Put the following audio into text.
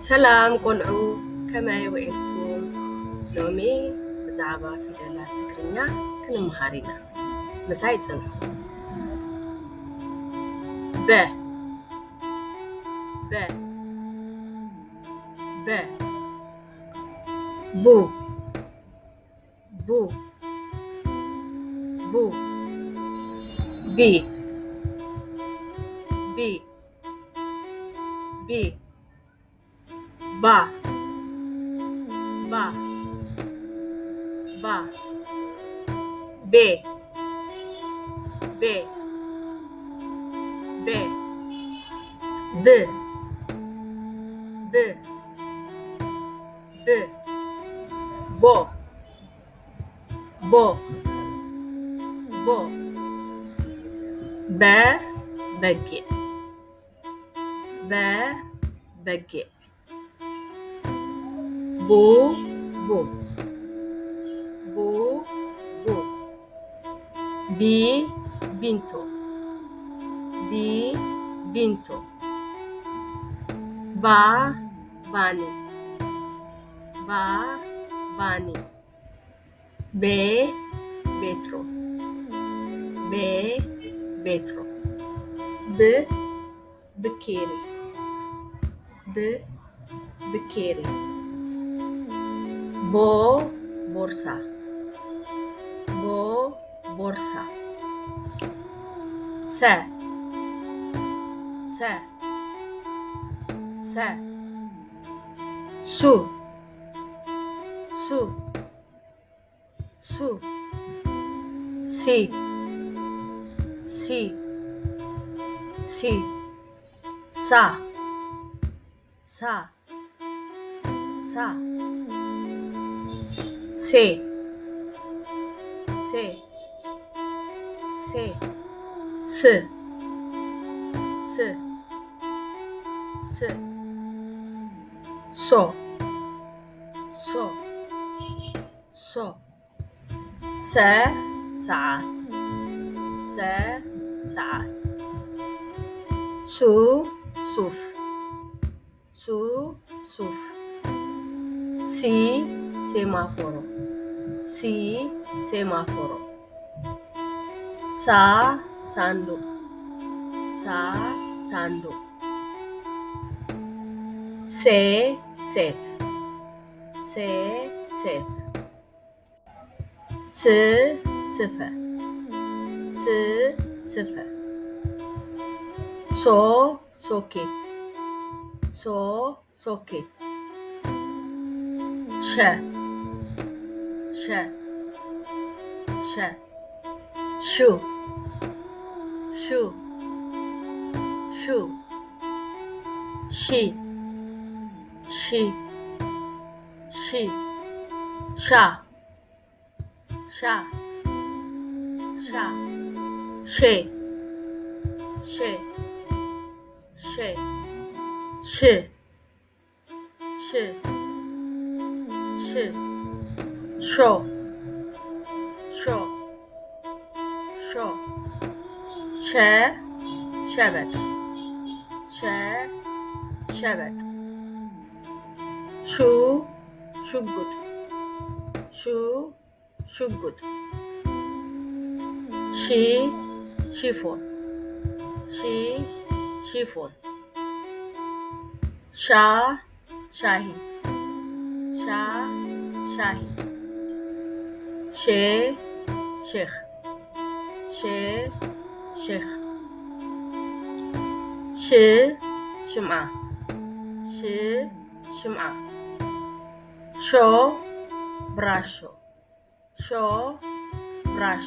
ሰላም ቆልዑ፣ ከመይ ውዒልኩም? ሎሚ ብዛዕባ ፊደላት ትግርኛ ክንመሃር ኢና። ምሳይ ጽንሑ። በ፣ በ፣ በ። ቡ፣ ቡ፣ ቡ። ቢ፣ ቢ፣ ቢ። ባ፣ ባ፣ ባ። ቤ፣ ቤ፣ ቤ። ብ፣ ብ፣ ብ። ቦ፣ ቦ፣ ቦ። በ፣ በጊዕ። በ፣ በጊዕ። ቡ፣ ቡ፣ ቡ፣ ቡ። ቢ፣ ቢንቶ፣ ቢ፣ ቢንቶ። ባ፣ ባኒ፣ ባ፣ ባኒ። ቤ፣ ቤትሮ፣ ቤ፣ ቤትሮ። ብ፣ ብኬሪ፣ ብ፣ ብኬሪ። ቦ፣ ቦርሳ፣ ቦ፣ ቦርሳ። ሰ፣ ሰ፣ ሰ። ሱ፣ ሱ፣ ሱ። ሲ፣ ሲ፣ ሲ። ሳ፣ ሳ፣ ሳ። ሴ፣ ሴ፣ ሴ። ስ፣ ስ፣ ስ። ሶ፣ ሶ፣ ሶ። ሰ፣ ሰዓት፣ ሰ፣ ሰዓት። ሱ፣ ሱፍ፣ ሱ፣ ሱፍ። ሲ፣ ሴማፎሮ፣ ሲ፣ ሴማፎሮ። ሳ፣ ሳንዱቕ፣ ሳ፣ ሳንዱቕ። ሴ፣ ሴፍ፣ ሴ፣ ሴፍ። ስ፣ ስፈ፣ ስ፣ ስፈ። ሶ፣ ሶኬት፣ ሶ፣ ሶኬት። ሸ፣ ሸ፣ ሸ። ሹ፣ ሹ፣ ሹ። ሺ፣ ሺ፣ ሺ። ሻ፣ ሻ፣ ሻ። ሼ፣ ሼ፣ ሼ። ሽ፣ ሽ፣ ሽ። ሾ፣ ሾ፣ ሾ። ሸ፣ ሸበጥ፣ ሸ፣ ሸበጥ። ሹ፣ ሽጉጥ፣ ሹ፣ ሽጉጥ። ሺ፣ ሺፎን፣ ሺ፣ ሺፎን። ሻ፣ ሻሂ፣ ሻ፣ ሻሂ። ሼ፣ ሼኽ፣ ሼ፣ ሼኽ። ሽ፣ ሽምዓ፣ ሽ፣ ሽምዓ። ሾ፣ ብራሾ፣ ሾ፣ ብራሾ።